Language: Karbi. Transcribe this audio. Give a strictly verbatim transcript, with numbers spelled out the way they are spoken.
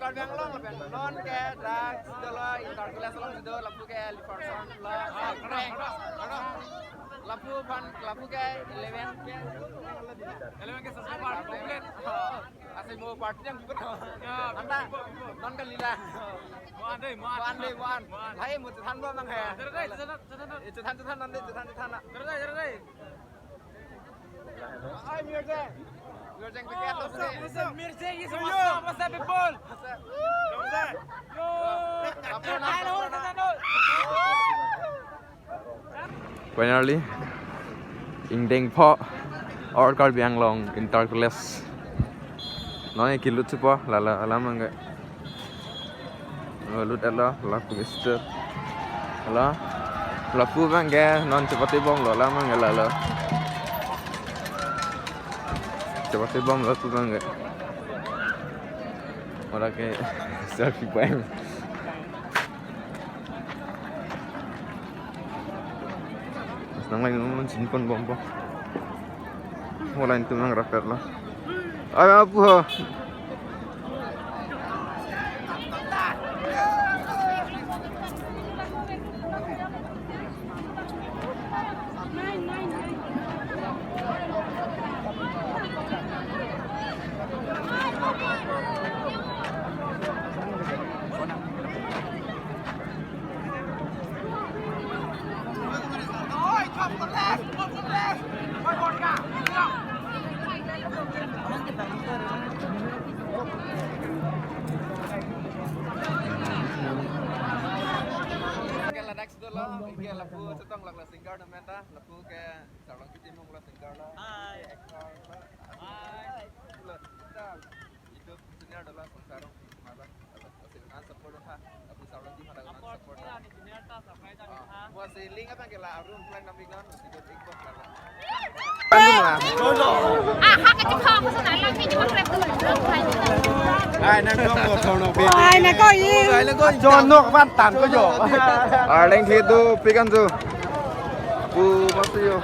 Karbi Anglong lapen non ke dak dolo inter class along do lapu ke Liverpool lo. Lapu aphan lapu ke eleven ke eleven ke subscriber complete. Asai mo party yang gubernur. Ya, anta non ke lila. Mo-an dei, mo-an. Mo-an dei, mo-an. Mo-an. Lahai mo chethan bom nang he. Jare dei, chethan, chethan. Eh, chethan, chethan, non dei, chethan, chethan na. Jare dei, jare dei. Ai, Mirjeng. Mirjeng, oh, what's up, what's up? Mirjeng is what's up, what's up, people? What's up? Yo. Hello, hello. Finally, ingdeng pho or Karbi Anglong inter class. Non ke lut chupo, lala alam angge. Oh, lut alo, lapu ke step. Alo, lapu abang ke non chepate bomlo, alam angge lalo. Chepate bomlo lapu abang ke. Ora ke selfie point. Nang lain nang chinpon bompo. Mo lain tum nang rapet lo. Ay, apu ho. Ke ladak dolo, ke lapu chetong lak la singer na menta, lapu ke Sarlongki Timung la singer la. Hi. Actor la. Hi. La, ta, itu senior dolo, Sarlongki Timung la. Lapu Sarlongki Timung la, lapu Sarlongki Timung la, support. Support ya, ni senior ta, surprise ang ha. Buat si link apa ke la, room plan nampik non, si ikut ikut la. Ah, ha, kacipha, aku sana lang, ni cuma kerap tu. Ai, nang kong mo thono bi. Ai, nang kong i. Ai, nang kong i. Jonok vantan ko jo. Arleng thi tu pikan tu. Pu mati yo.